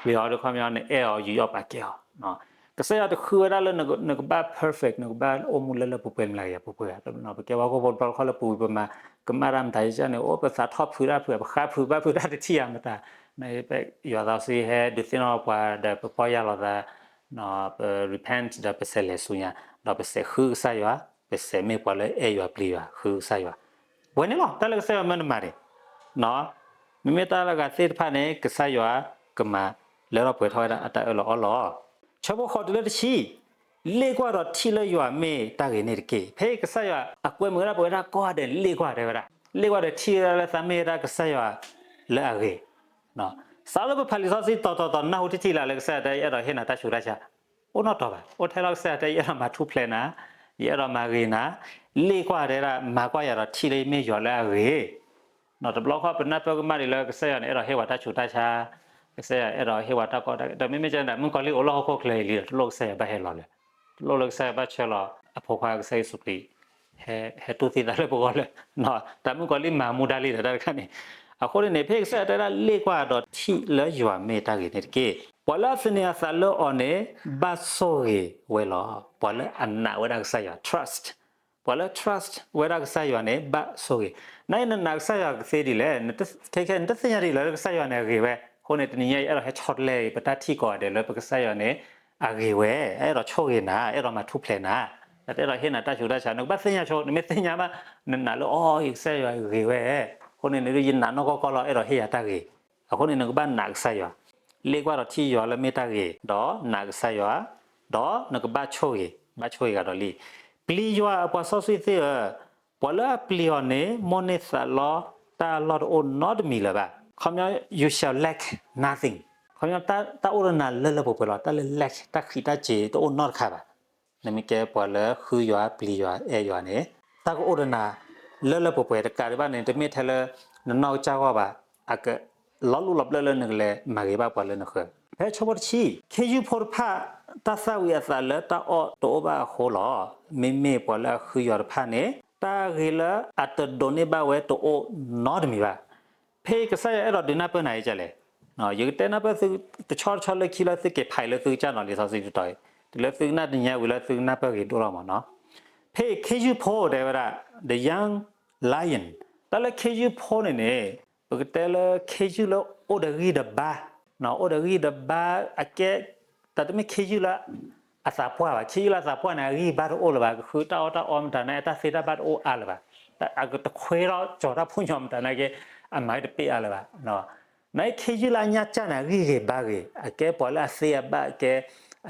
ပျံၤအီၤဒီးခီပညီန့ၣ် အဲၣ်အီၤ ယူးယီၣ်ပာ်ကဲအီၤ. ကစၢ်ယွၤတဃုဝဲဒၣ်လၢနကဘၣ် perfect, နကဘၣ်အိၣ်မူလၢလၢပှဲၤပှဲၤ မုၢ်လၢ်ယၤပှဲၤပှဲၤ. ပကဲပှၤဟီၣ်ခိၣ်ဖိတဘျီတခီၣ်လၢပူၤပမၤ, ကမၣ်တၢ်မတၤယကန့ၣ် အိၣ်ပသးထီၣ်ဖုးတၢ်ဖုး, ပဃါဖုးဘၣ်ဖုးတၢ်တထံၣ်ဧါမတၤ. ယွၤသးစီဆှံဟဲဒုးသ့ၣ်နီၣ်ပှၤဒီးပဖှီၣ်ယာ်လိာ်သး, ပ repent ဒီးပစဲးလဲၤဆူညါ, ဒီးပစဲးဃုကစၢ်ယွၤ, ပစဲးမ့ၢ်ပှၤလၢအဲၣ်ယွၤပျံၤယွၤ ဃုကစၢ်ယွၤ. ဝဲန့ၣ်လီၤ တၢ်လၢကစၢ်ယွၤမၢနမၤန့ၣ်. မ့မ့ၢ်တၢ်လၢအဂၤသ့ၣ်တဖၣ်န့ၣ် ကစၢ်ယွၤကမၤလၢထီၣ်ပှဲၤထီၣ်ဝဲဒၣ်အတၢ်အၢၣ်လီၤအီလီၤ. ဆၢဖိဃိးတုၤလၢတဆံ, လ့ၣ်ကွၢ်ဒီးထံၣ်လၢယွၤမ့ၢ်တၢ်ဂ့ၤန့ၣ်တက့ၢ်. ဖဲကစၢ်ယွၤအကွဲမုာ်ဝဲဒၣ်ပဝဲဒၣ်ကိးဂၤဒဲးန့ၣ် လ့ၣ်ကွၢ်တဲဝဲဒၣ်, လ့ၣ်ကွၢ်ဒီးထံၣ်ဝဲဒၣ်လၢသးမ့ၢ်ဝဲဒၣ်ကစၢ်ယွၤလၢအဂ့ၤ. စးလၢပဖးလံာ်စီဆှံတီၤတီၤတီၤ နၢ်ဟူတထံၣ်လၢ်လၢကစၢ်ယွၤတဲယအဲၣ်ဒိးဟ့ၣ်နၤတၢ်ဆူးတၢ်ဆါ, အိၣ်နီၣ်တီၤဘၣ်. အိၣ်ထဲလီၤကစၢ်ယွၤတဲယအဲၣ်ဒိးမၤထူၣ်ဖျဲးနၤ, ယအဲၣ်ဒိးမၤဂ့ၤနၤ. လ့ၣ်ကွၢ်တဲဒၣ် မၤကွၢ်ယၤဒီးထံၣ်လၢယမ့ၢ်ယွၤလၢအဂ့ၤ. တဘျီဃီပနၢ်ပၢၢ်ကမၣ်ဒံးလၢကစၢ်ယွၤန့ၣ် အဲၣ်ဒိးဟ့ၣ်ဝဲတၢ်ဆူးတၢ်ဆါ, ကစၢ်ယွၤအဲၣ်ဒိးဟ့ၣ်ဝဲတၢ်ကီတၢ်ခဲ, ဒီးမ့မ့ၢ်ကဲဒၣ်မုၣ်ကီၤလံၢ်အိၣ်လၢဟီၣ်ခိၣ်ချၢအံၤလံဒီး တလိၣ်ကစၢ်ယွၤဘၣ်ဟဲလီၤလၢၤ, တလိၣ်လၢကစၢ်ယွၤဘၣ်ဆှၢလီၤအဖိခွါကစၢ်ယ့ၣ်ၡူးခရံာ် ဟဲတူၢ်သံသးလၢပဂီၢ်လၢၤ. တၢ်မုၣ်ကီၤလံၢ်မၤမူဒါလံဒီးတၢ်တခါန့ၣ်. အဃိန့ၣ်န့ၣ် ဖဲကစၢ်ယွၤတဲဒၣ်လ့ၣ်ကွၢ်ဒီးထံၣ်လၢယွၤမ့ၢ်တၢ်ဂ့ၤန့ၣ်တက့ၢ်. ပှၤလၢအသန့ၤအသးလၢအီၤန့ၣ် ဘၣ်ဆိၣ်ဂ့ၤဝဲလီၤ. ပှၤလၢအနာ်ဝဲဒၣ်ကစၢ်ယွၤ trust, ပှၤလၢ trust ဝဲဒၣ်ကစၢ်ယွၤန့ၣ် ဘၣ်ဆိၣ်ဂ့ၤ. နနနာ်ကစၢ်ယွၤကသ့ဒ်လဲၣ်, ခဲခဲနတသ့ၣ်ညါဒ်လဲၣ်လၢကစၢ်ယွၤန့ၣ်အဂ့ၤဝဲ. အဃိန့ၣ် တနံၤညါအံၤအဲၣ်ဒိးဟဲဆီတလဲအံၤ ပတၢ်ထံၣ်ကိးဂၤဒဲးလၢပကစၢ်ယွၤန့ၣ် အဂ့ၤဝဲ, အဲၣ်ဒိးဆိၣ်ဂ့ၤနၤ, အဲၣ်ဒိးမၤထူၣ်ဖျဲးနၤ, တအဲၣ်ဒိးဟ့ၣ်နၤတၢ်ဆူးတၢ်ဆါ. နကဘၣ်သ့ၣ်ညါဆိ, နမ့ၢ်သ့ၣ်ညါဘၣ်, နနာ်လၢအီၤ ကစၢ်ယွၤဂ့ၤဝဲ, အဃိန့ၣ်န့ၣ် ယနာ်နီၢ်ကီၢ်ကီၢ်လီၤ အဲၣ်ဒိးဟ့ၣ်ယၤတၢ်ဂ့ၤ. အဃိန့ၣ် နကဘၣ်နာ်ကစၢ်ယွၤ, လ့ၣ်ကွၢ်ဒီးထံၣ်ယွၤလၢမ့ၢ်တၢ်ဂ့ၤ, ဒီးနာ်ကစၢ်ယွၤ, ဒီးနကဘၣ်ဆိၣ်ဂ့ၤ, ဘၣ်ဆိၣ်ဂ့ၤဂၤဒီးလံ. ပျံၤယွၤအပှၤစီဆှံသ့ၣ်ဧၢ, ပှၤလၢအပျံၤအီၤန့ၣ် မိၣ်န့ၢ်သးလီတၢ်အလီၢ်တအိၣ်နီတမံၤလၢၤဘၣ်. ခီပညီ you shall lack nothing. ခီပညီ တၢ်အိၣ်ဒီးနၤလၢလၢပှဲၤပှဲၤလီၤ. တၢ်လၢ lack တၢ်ဃံးတၢ်စ့ၤတအိၣ်နီတခါဘၣ်. နမ့ၢ်ကဲပှၤလၢဃုယွၤ ပျံၤယွၤ အဲၣ်ယွၤန့ၣ် တၢ်ကအိၣ်ဒီးနၤလၢလၢပှဲၤပှဲၤ တကးဒံးဘၣ်န့ၣ် တမ့ၢ်ထဲလၢနနီၢ်ကစၢ်ဂီၢ်ဘၣ်, အကလီၤလူၢ်လီၤဘျၢၣ်လၢနကလဲၤမၤဂ့ၤဘၣ်ပှၤလၢနဃၢၤ. ဖဲဆၢဖိတဆံ, ခ့ယုၢ်ဖိတဖၣ် တၢ်သၣ်ဝံၤအသးလၢတၢ်အီၣ်တအိၣ်ဘၣ်အဃိလီၤ. မ့မ့ၢ်ပှၤလၢအဃုယွၤတဖၣ်န့ၣ် တၢ်ဂ့ၤလၢအတဒိးန့ၢ်ဘၣ်ဝဲတအိၣ်နီတမံၤဘၣ်. ဖဲကစၢ်ယွၤအဲၣ်ဒိးဒုးနၢ်ပၢၢ်နၤအံၤဒ်လဲၣ်. ယကတဲနၢ်ပၢၢ်သုတဆီတဆီလၢခံလၢသုက့ၤဖးအံၤ လၢသုကစၢ်နီၤလံာ်စီဆှံတတီၤအံၤ တုၤလၢသုကနၣ်တနံၤညါဝံၤလၢသုကနၢ်ပၢၢ်ဂ့ၤဒိၣ်လီၤမးနီၤ. ဖဲခ့ယုၢ်ဖိတဲဝဲဒၣ် the young lion, တၢ်လၢခ့ယုၢ်ဖိန့ၣ်န့ၣ် ပကတဲလၢခ့ယုၢ်လၢအိၣ်ဒီးဂံၢ်ဒီးဘါ, အိၣ်ဒီးဂံၢ်ဒီးဘါအကဲ, တၢ်တမ့ၢ်ခ့ယုၢ်လၢ အသးပှၢ်ဘၣ်. ခ့ယုၢ်လၢအသးပှၢ်န့ၣ် အဂံၢ်ဘါတအိၣ်လၢၤဘၣ်, ကဃုတၢ်အီၣ်တၢ်အီမတၤန့ၣ် အတၢ်သ့တၢ်ဘၣ်တအိၣ်အါလၢၤဘၣ်, အကတခွဲထီၣ်ကၠီၤတၢ်ဖိညီမတၤန့ၣ်က့ အမၤတပ့ၢ်အါလၢၤဘၣ်. နခ့ယုၢ်လၢအညါကၢ်န့ၣ် အဂံၢ်ဂ့ၤဘါဂ့ၤ, အကဲပှၤလၢအသ့အဘၣ်ကဲ,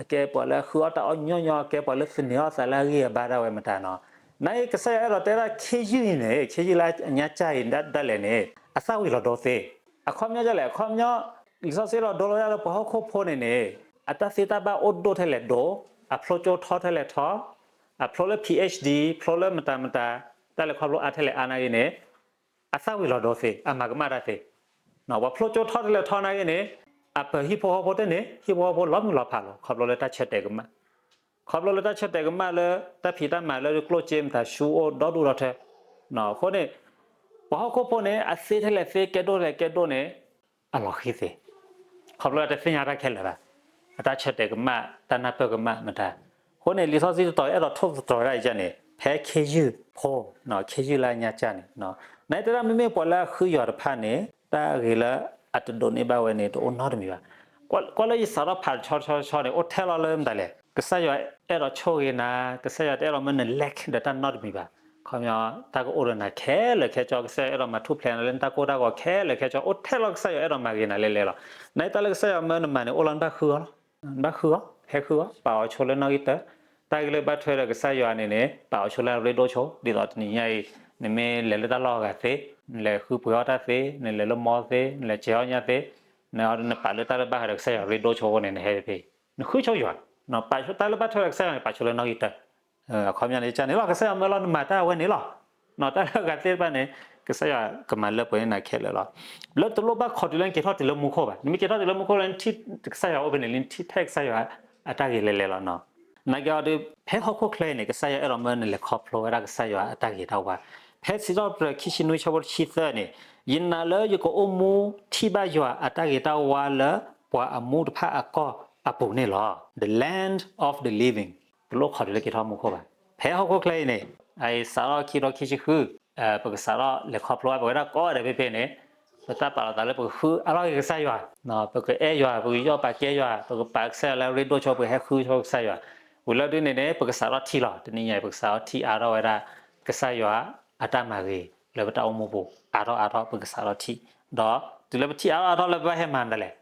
အကဲပှၤလၢအဃုအီၣ်တၢ်အီၣ်ညီညီ, အကဲပှၤလၢသန့ၤအီၣ်သးလၢအဂံၢ်အဘါဒၣ်ဝဲမတၤနီၤ. နကစၢ်ယွၤအဲၣ်ဒိးတဲဒၣ်ခ့ယုၢ်အံၤန့ၣ်, ခ့ယုၢ်လၢအညါကၢ်အံၤဒၣ်လဲာ်န့ၣ် အသၣ်ဝံၤလီၤဒိသ့. အခီပညီဒ်လဲၣ်, အခီပညီ လံာ်စီဆှံလီၤဒိလီၤဒၣ်လၢပှၤဟီၣ်ခိၣ်ဖိန့ၣ်န့ၣ် အတၢ်သ့တၢ်ဘၣ်အိၣ်ဒိၣ်ထဲလဲၣ်ဒိ, အဖျိကၠိထီထဲလဲၣ်ထီ, အဖျိလၢ PhD, ဖျိလၢမတၤမတၤ, တၢ်လဲၤခီဖျိအါထဲလဲၣ်အါနာ်က့န့ၣ် အသၣ်ဝံၤလီၤဒိသ့, အမၤကမၣ်တၢ်သ့. ပှၤဖျိကၠိထီထဲလဲၣ်ထီနာ်က့န့ၣ် အပၢၤဟံၣ်ဖိဃီဖိတန့ၢ်, ဟံၣ်ဖိဃီဖိလီၤမုၢ်လီၤဖးလီၤ, ခီဖျိလၢတၢ်ဆၢတဲာ်ကမၣ် ခီဖျိလၢတၢ်ဆၢတဲာ်ကမၣ်လၢ တၢ်ဖံးတၢ်မၤလၢကျိၣ်စ့မတၤဆူအအိၣ်ဒီဒူၣ်ဒီထၢ. အဃိန့ၣ် ပှၤဟီၣ်ခိၣ်ဖိန့ၣ် အသ့ထဲလဲၣ်သ့ ကဲဒိၣ်ထဲလဲၣ်ကဲဒိၣ်န့ၣ် အလီၤဃံသ့, ခီဖျိလၢတသ့ၣ်ညါတၢ်ခဲလၢာ်ဘၣ်, အတၢ်ဆၢတဲာ်ကမၣ် တၢ်နၢ်ပၢၢ်ကမၣ်မတၤ. အဃိန့ၣ် လံာ်စီဆှံတတီၤအဲၣ်ဒိးထိၣ်သတြီၤဝဲဒၣ်အံၤန့ၣ် ဖဲခ့ယုၢ်ဖိ, ခ့ယုၢ်လၢအညါကၢ်န့ၣ် နတဲဒၣ်မ့မ့ၢ်ပှၤလၢအဃုယွၤတဖၣ်န့ၣ် တၢ်ဂ့ၤလၢအတဒိးန့ၢ်ဘၣ်ဝဲန့ၣ် တအိၣ်နီတမံၤဘၣ်. ကွၢ်လၢယစးထီၣ်ဖးတဆီတဆီတဆီန့ၣ် အိၣ်ထဲလီၤလၢမတၤလဲၣ်, ကစၢ်ယွၤအဲၣ်ဒိးဆိၣ်ဂ့ၤနၤ, ကစၢ်ယွၤတအဲၣ်ဒိးမၢန lack ဒီးတၢ်နီတမံၤဘၣ်. ခီပညီ တၢ်ကအိၣ်ဒီးနၤခဲလၢာ်ခဲဆ့, ကစၢ်ယွၤအဲၣ်ဒိးမၤထူၣ်ဖျဲးနၤလၢနတၢ်ကိၢ်တၢ်ဂီၤခဲလၢာ်ခဲဆ့, အိၣ်ထဲလီၤကစၢ်ယွၤအဲၣ်ဒိးမၤဂ့ၤနၤလဲၤလဲၤလီၤ. နတၢ်လၢကစၢ်ယွၤမၢနမၤန့ၣ် အိၣ်လီၤနဘၣ်ဃုအီၤလီၤ. နဘၣ်ဃုအီၤ, ဟဲဃုအီၤ, ပာ်အီၤဆိလၢနီၣ်ဂံၢ်တၢ, တၢ်ဂ့ၢ်လၢဘၣ်ထွဲဒီးကစၢ်ယွၤန့ၣ်န့ၣ် ပာ်အီၤဆိလၢအရ့ဒိၣ်ဆိ, ဒ်သိးတနံၤညါအံၤ နမ့ၢ်လဲၤလၢတၢ်လီၢ်အဂၤသ့, နလဲၤဃုပှ့ၤအီၣ်တၢ်သ့, နလဲၤလၢမိၢ်သ့, နလဲၤဆဲးအီၣ်ညၣ်သ့, နပာ်လၢတၢ်လၢဘၣ်ထွဲဒီးကစၢ်ယွၤရ့ဒိၣ်ဆိအဃိန့ၣ် နဟဲတဖဲအံၤ, နဃုဆိယွၤ, ပာ်ဆိတၢ်လၢဘၣ်ထွဲဒီးကစၢ်ယွၤန့ၣ် ပာ်ဆိလၢနီၣ်ဂံၢ်တၢ. အခီပညီန့ၣ်ကန့ၣ်လီၤ, ကစၢ်ယွၤမၢလီၤနမၤတၢ်အဝဲန့ၣ်လီၤ. တၢ်လၢအဂၤသ့ၣ်တဖၣ်န့ၣ် ကစၢ်ယွၤကမၤလၢပှဲၤန့ၢ်နၤခဲလၢာ်လီၤ. လၢတလိၣ်ဘၣ်ခိးတုၤလၢနက့ၤထီၣ်တုၤလၢမူခိၣ်ဘၣ်. နမ့ၢ်က့ၤထီၣ်တုၤလၢမူခိၣ်လၢနထံၣ်ကစၢ်ယွၤအိၣ်ဖဲန့ၣ်လံ နထံၣ်ထဲကစၢ်ယွၤအတၢ်ဂ့ၤလဲၤလဲၤလီၤနီၤ. နာ်က့အီၤဒီး ဖဲဟီၣ်ခိၣ်ချၢအံၤန့ၣ် ကစၢ်ယွၤအဲၣ်ဒိးမၢနလဲၤခီဖျိဝဲဒၣ်ကစၢ်ယွၤအတၢ်ဂ့ၤတၢ်ဝါ. ဖဲစံးထီၣ်ပတြၢၤခံဆံနွံဆၢဖိတဆံသၢန့ၣ်, ယနာ်လၢယကအိၣ်မူထံၣ်ဘၣ်ယွၤအတၢ်ဂ့ၤတၢ်ဝါလၢပှၤအမူတဖၣ်အကီၢ်အပူၤန့ၣ်လီၤ. The land of the living. တလိၣ်ခိးတုၤလၢက့ၤထီၣ်မူခိၣ်ဘၣ်. ဖဲဟီၣ်ခိၣ်ချၢအံၤန့ၣ် အစးထီၣ်ခံကထိခံဆံဃု, ပကစးထီၣ်လဲၤခီဖျိဘၣ်ပဝဲဒၣ်ကိးဂၤဒဲးဖဲဖဲန့ၣ်, ပတၢ်ပာ်လီၤသးလၢပကဃုအါထီၣ်က့ၤကစၢ်ယွၤ, ပကအဲၣ်ယွၤ, ပကယီၣ်ပာ်ကဲယွၤ, ပကပာ်ကစၢ်ယွၤလၢအရ့ဒိၣ်ဆိ, ပကဟဲဃုဆိကစၢ်ယွၤ. ဝံၤလၢဒ်န့ၣ်န့ၣ် ပကစးထီၣ်ထံၣ်လီၤ. တနံၤညါအံၤ ပကစးထီၣ်ထံၣ်အါထီၣ်ဝဲဒၣ် ကစၢ်ယွၤအတၢ်မၤဂ့ၤလၢပတၢ်အိၣ်မူပူၤ အါထီၣ်အါထီၣ် ပကစးထီၣ်ထံၣ်, ဒီးတုၤလၢပထံၣ်အါထီၣ်အါထီၣ်လၢပဘၣ်ဟဲမၤမတၤလဲၣ်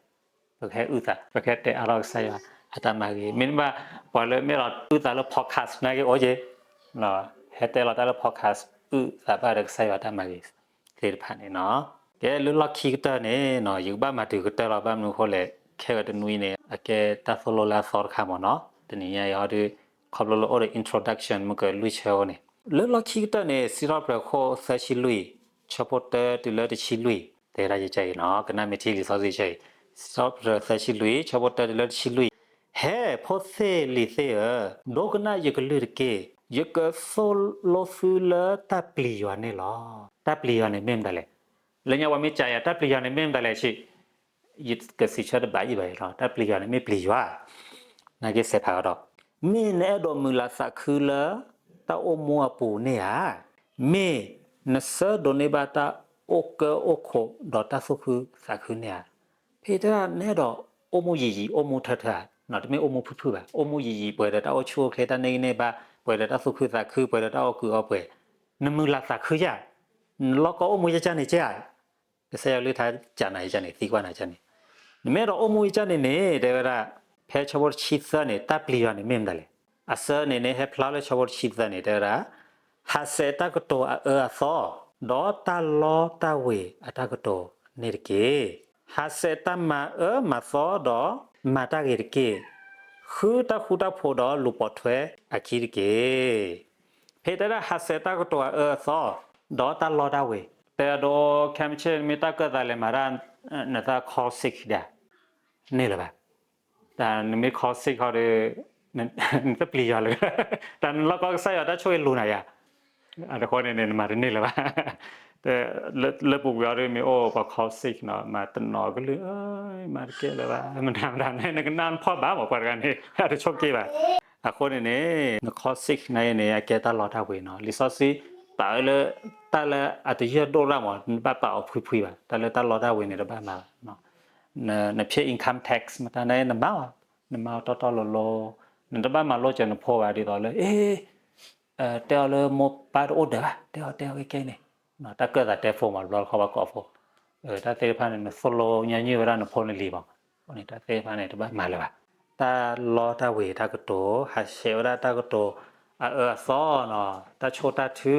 ပကဟဲအုၣ်သး, ပကဟဲတဲအါထီၣ်ကစၢ်ယွၤအတၢ်မၤဂ့ၤ. မ့တမ့ၢ် ပှၤလၢမ့ၢ်လီၤအုၣ်သးလၢ podcast နာ်က့အိၣ်က့ၤ, ဟဲတဲလီၤတၢ်လၢ podcast အုၣ်သးဘၣ်ဒီးကစၢ်ယွၤအတၢ်မၤဂ့ၤသ့ၣ်တဖၣ်န့ၣ်နီၤ. ကဲလၢလီၢ်ခံကတၢၢ်န့ၣ်နီၤ, ယကဘၣ်မၤတုၤကတၢၢ်လီၤ. ဘၣ်မနုၤအဃိလဲၣ်, ခဲအံၤတနွံန့ၣ် အကဲတၢ်သိၣ်လိလၢအသီတခါမ့ၢ်နီၤ. တနံၤညါအံၤဟီဒီး ခီဖျိလၢအိၣ်ဒီး introduction မ့ၢ်ကလွံၢ်ဆၢအဃိန့ၣ်, လၢလီၢ်ခံကတၢၢ်န့ၣ် စံးထီၣ်ပတြၢၤခိၣ်သၢဆံလွံၢ်, ဆၢဖိတၢတုၤလၢတဆံလွံၢ်, တဲဝဲဒၣ်ယကဲအံၤနီၤ, ကနၣ်မ့ၢ်ထံလံာ်စီဆှံကဲအံၤ, စံးထီၣ်ပတြၢၤသၢဆံလွံၢ်, ဆၢဖိတၢတုၤလၢတဆံလွံၢ်, ဟဲဖိသ့ၣ်လံၤသ့ၣ်ဧၢ, ဒိကနၣ်ယကလုၢ်တက့ၢ်. ယကသိၣ်လိသးလၢတၢ်ပျံၤယွၤန့ၣ်လီၤ. တၢ်ပျံၤယွၤန့ၣ်မ့ၢ်မတၤလဲၣ်. လၢညါပှၤမ့ၢ်ကးယၤ တၢ်ပျံၤယွၤန့ၣ်မ့ၢ်မတၤလဲၣ်ဆံး ယကစံးဆၢတဘၣ်ယံၣ်ဘၣ်အံၤလီၤ. တၢ်ပျံၤယွၤန့ၣ်မ့ၢ်ပျံၤယွၤ, နာ်က့စဲးဖးကဒီး, မ့ၢ်နအဲၣ်ဒိးမုာ်လၤသးခုလၢတၢ်အိၣ်မူအပူၤန့ၣ်ဧါ, မ့ၢ်နဆၢဒိးန့ၢ်ဘၣ်တၢ်အိၣ်ကၢအိၣ်ခိးဒီးတၢ်သူၣ်ခုသးခုန့ၣ်ဧါ. ဖဲတဲဒၣ်နအဲၣ်ဒိးအိၣ်မူယံာ်ယံာ် အိၣ်မူထၢထၢဧါ, တမ့ၢ်အိၣ်မူဖုၣ်ဖုၣ်ဘၣ်, အိၣ်မူယံာ်ယံာ် ပှဲၤဒီးတၢ်အိၣ်ဆူၣ်အိၣ်ချ့ တၢ်န့ၢ်ဂံၢ်န့ၢ်ဘါ, ပှဲၤဒီးတၢ်သူၣ်ခုသးခု, ပှဲၤဒီးတၢ်အီၣ်ကုာ်အီပှဲၤ, နမုာ်လၤသးခုဧါ, နလီၢ်ကီၢ်အိၣ်မူယကၢ်န့ၣ်ကဲဧါ. ကစၢ်ယွၤကလုၢ်ကထါကးနၤယကၢ်န့ၣ် သံကွၢ်နၤကၢ်န့ၣ်, နမ့ၢ်အဲၣ်ဒိးအိၣ်မူယကၢ်န့ၣ်န့ၣ် တဲဝဲဒၣ်, ဖဲဆၢဖိတဆံသၢန့ၣ် တၢ်ပျံၤယွၤန့ၣ်မ့ၢ်မတၤလဲၣ်. အဆၢန့ၣ်န့ၣ် ဟဲဖျါလၢဆၢဖိတဆံသၢန့ၣ် တဲဝဲဒၣ်, ဟးဆှဲးတၢ်ကတိၤအအၢအသီ, ဒီးတၢ်လီတၢ်ဝ့ၤအတၢ်ကတိၤန့ၣ်တက့ၢ်. ဟးဆှဲးတၢ်မၤအၢမၤသီဒီးမၤတၢ်ဂ့ၤတက့ၢ်. ဃုတၢ်ဃူတၢ်ဖိးဒီးလူၤပိာ်ထွဲအခံတက့ၢ်. ဖဲတဲဒၣ်ဟးဆှဲးတၢ်ကတိၤအအၢအသီ, ဒီးတၢ်လီတၢ်ဝ့ၤ, တဲဒိ ခဲမုၢ်ဆ့ၣ် နမ့ၢ်တၢ်ကၢၣ်သးလဲၤမၤတၢ် နတၢ် call sick ဒၣ်, န့ၢ်လၢၤဘၣ်. တၢ်နမ့ၢ် call sick ဟီဒီး နတပျံၤယွၤလၢၤ, တၢ်နလီၢ်ကီၢ်ကစၢ်ယွၤတၢ်ဆိၣ်ဂ့ၤလိၤနၤယၤ, အတဃိန့ၣ်န့ၣ် နမၤတန့ၢ်လၢၤဘၣ်. လၢပူၤကွံာ်အီၤဒီးမ့ၢ်အိၣ်ပှၤ call sick နီၤ မၤတနီၤကလုၢ်, မၤတကဲလၢၤဘၣ်, မတၤမတၤန့ၣ် နကနၣ်နဖီၣ်ဘၣ်မး ပှၤတဂၤန့ၣ် အတဆိၣ်က့ဘၣ်. အဃိန့ၣ်န့ၣ် န call sick နာ်အံၤန့ၣ် အကဲတၢ်လီတၢ်ဝ့ၤနီၤ. လံာ်စီဆှံ ပာ်ဝဲလၢ တၢ်လၢအတယၢၢ်ဒိၣ်တၢ်မး နဘၣ်ပာ်အီၤဖှံဖှံဘၣ်, တၢ်လၢတၢ်လီတၢ်ဝ့ၤန့ၣ် တဘၣ်မၤဘၣ်. နဖဲ income tax မတၤန့ၣ် နမၤအီၤ, နမၤအီၤတီတီလိၤလိၤ, နတဘၣ်မၤလိစၢၤနဖိဘၣ်ဒ်သိးလၢ အ့ တဲအီၤလၢမိၢ်ပၢ်တအိၣ်ဒၢးဘၣ်, တဲအီၤတဲအီၤကဲကဲန့ၣ်, တၢ်ကၢၣ်သးတဲဖိမး တဘျီတခီၣ်ဘၣ်ကိးဖိ, တၢ်သ့ၣ်တဖၣ်န့ၣ် နသိၣ်လိညါညွၢ်ဝဲဒၣ်နဖိနလံၤမး, အဃိန့ၣ် တၢ်သ့ၣ်တဖၣ်န့ၣ် တဘၣ်မၤလၢၤဘၣ်. တၢ်လီတၢ်ဝ့ၤတၢ်ကတိၤ ဟးဆှဲးဝဲဒၣ်တၢ်ကတိၤ အအၢအသီနီၤ, တၢ်ဆိၣ်တၢ်ထု,